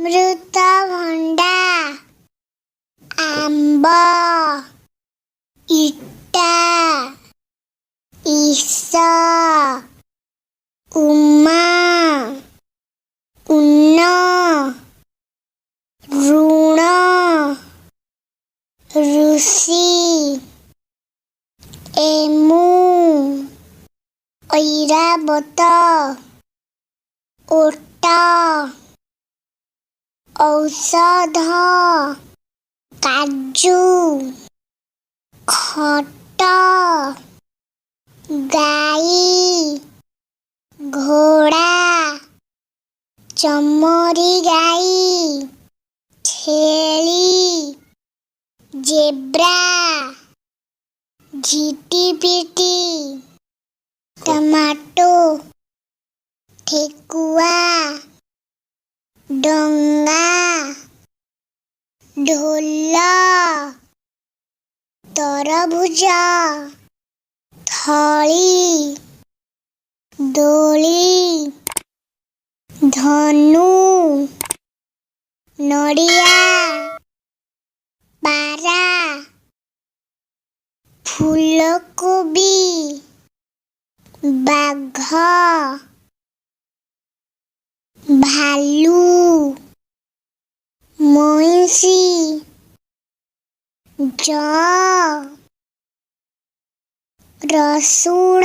ଅମୃତଭଣ୍ଡା, ଆମ୍ବ, ଇଟା, ଇସ, ଉମା, ଉନ, ଋଣ, ଋଷି, ଏମୁ, ଐରାବତ, ଓଟ, ଔଷଧ, କାଜୁ, ଖଟ, ଗାଈ, ଘୋଡ଼ା, ଚମରି ଗାଈ, ଛେଳି, ଜେବ୍ରା, ଝିଟିପିଟି, ଟମାଟୋ, ଠେକୁଆ, ଡଙ୍ଗା, ଢୋଲ, ତରଭୁଜ, ଥଳି, ଦୋଳି, ଧନୁ, ନଡ଼ିଆ, ପାରା, ଫୁଲକୋବି, ବାଘ, ଭାଲୁ, ମଇଁଷି, ଯଅ, ରସୁଣ,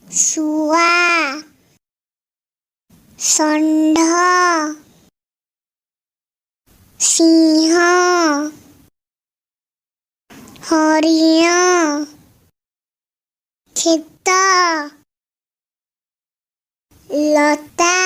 ଶୁଆ, ଷଣ୍ଢ, ସିଂହ, ହରିଣ, କ୍ଷେତ, ଲତା।